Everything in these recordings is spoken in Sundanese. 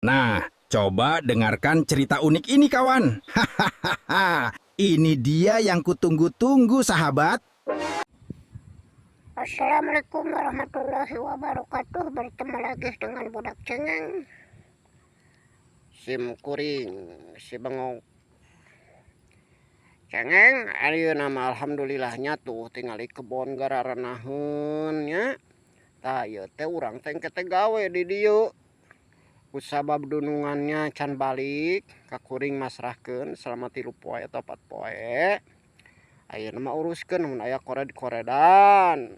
Nah, coba dengarkan cerita unik ini kawan. Hahaha, ini dia yang kutunggu-tunggu sahabat. Assalamualaikum warahmatullahi wabarakatuh. Bertemu lagi dengan Budak Cengeng. Sim kuring si bengong. Cengeng ayeuna mah alhamdulillahnya tuh tingali kebon gararenaheun nya. Tah ieu teh urang teh engke teh gawe di dieu. Kusabab dunungannya can balik ka kuring masrahkeun selama 3 poe atau 4 poe. Ayeuna mah uruskeun mun aya kored-koredan.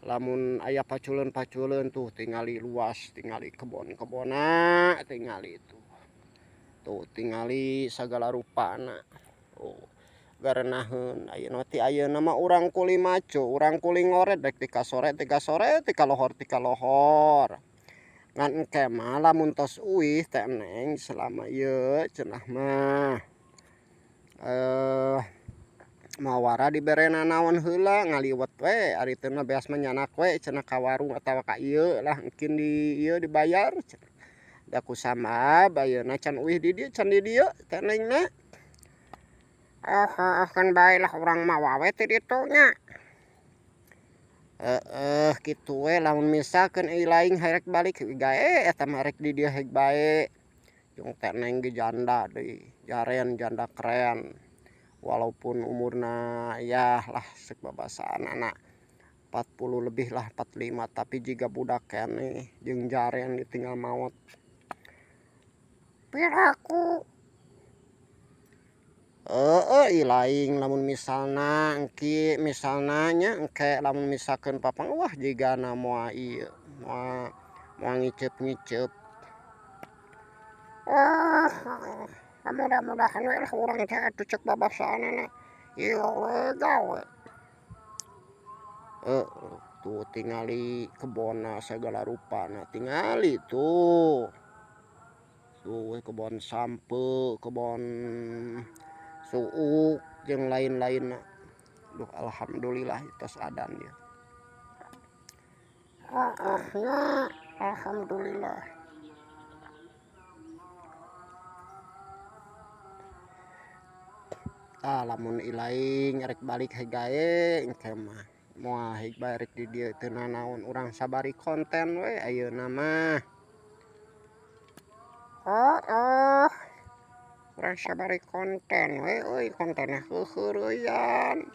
Lamun aya paculeun-paculeun tuh tingali luas, tingali kebon-kebonna, tingali tuh. Tuh tingali sagala rupana. Oh, garenaheun ayeuna ti ayeuna mah urang kuli maco, urang kuli ngored rek tika sore tika sore, tika lohor tika lohor. Ngan engke mah lamun tos uih teh neng selama ieu cenah mah mawara diberena naon heula ngaliwet we ari teu mah beas mah nyanak we cenah ka warung atawa ka ieu lah engkin di ieu dibayar cenah. Da kusabab ayeuna can uih di dieu can di dieu teh neng na. Oh heueuh keun bae lah urang mah wawe ti ditu nya. Heeh kitu we lamun misalkeun euy laing rek balik gae eta mah rek di dieu heug bae. Jeung teh neng ge janda deui, jaren janda keren. Walaupun umurna yah lah seuk babasaanana 40 lebih lah 45 tapi jiga budak keneh jeung jaren ditinggal maot. Piraku Heeh ih laing lamun misalna engki misalna nya engke lamun misalkeun papang wah jigana moal ieu moal moal ngiceup-ngiceup. Wah, mudah-mudahan we lah urang teh atuh ceuk babasaanana ieu we gawe. Heeh tuh tingali kebonna sagala rupana tingali tuh. Tuh kebon sampeu, kebon suuk jeung lain-lainna. Duh alhamdulillah tos adan ieu. Heeh nya alhamdulillah. Tah lamun ilaing rek balik heug gae engke mah moal heug bae rek di dieu teu nanaon urang sabari konten we ayeuna mah. Heeh. Urang sabari konten we euy kontenna heuheureyan.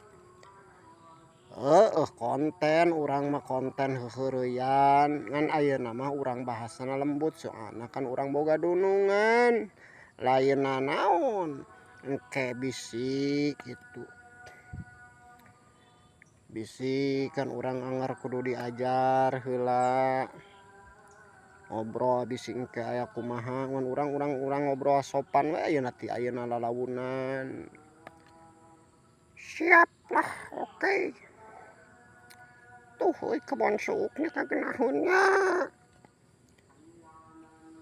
Heeh konten urang mah konten heuheureyan ngan ayeuna mah urang bahasana lembut soalna kan urang boga dunungan lain nanaon engke bisi kitu. Bisi kan urang anggar kudu diajar heula. Ngobrol bisi engke aya kumaha ngan urang urang urang ngobrol sopan we ayeuna ti ayeuna lalaunan. Siap lah oke. Tuh euy kebon suukna kageunahun nya.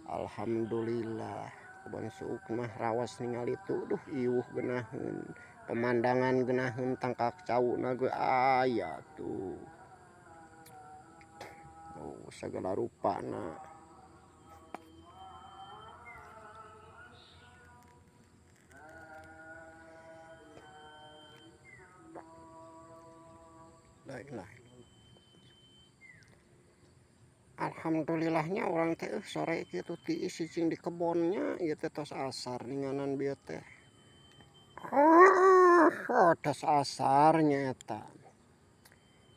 Alhamdulillah kebon suuk mah raos ningali tuh duh iuh geunaheun pemandangan geunaheun tangkak cauna ge aya tuh. Oh sagala rupana. Lain-lain. Alhamdulillahnya urang teh sore kitu tiis cicing di kebonnya ieu teh tos asar ninganan bieu teh. Oh, tos asar nya eta.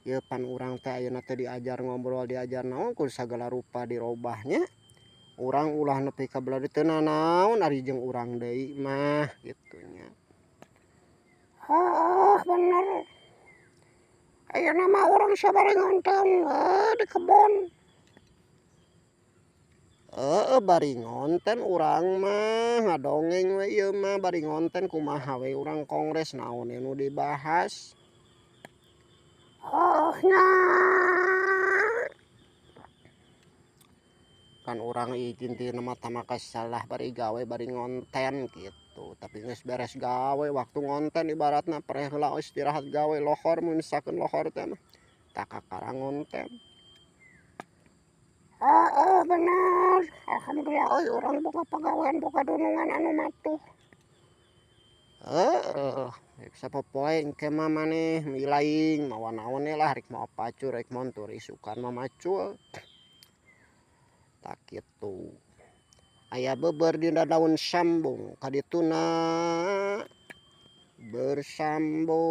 Ieu pan urang teh ayeuna teh diajar ngobrol diajar naon kudu sagala rupa dirobahnya. Urang ulah nepi ka belah dieu teu nanaon ari jeung urang deui mah kitu nya. Heuh bener. Ayeuna mah urang sabari ngonten we di kebon. Heeh bari ngonten urang mah ngadongeng we ieu mah bari ngonten kumaha we urang kongres naon nu dibahas. Heuh nya. Kan urang izin tina mah tamaka salah bari gawe bari ngonten kitu. Tapi geus beres gawe waktu ngonten ibaratna preh heula istirahat gawe lohor mun misalkeun lohor teh mah tah kakara ngonten. Heeh, bener. Alhamdulillah euy urang boga pagawean, boga dunungan anu matuh. Heeh, rek sapopoe engke mah maneh milaing mawa naon we lah, rek mawa pacul, rek montor, isukan mah macul. Tah kitu. Aya beubeur dina daun sambung kadituna bersambung.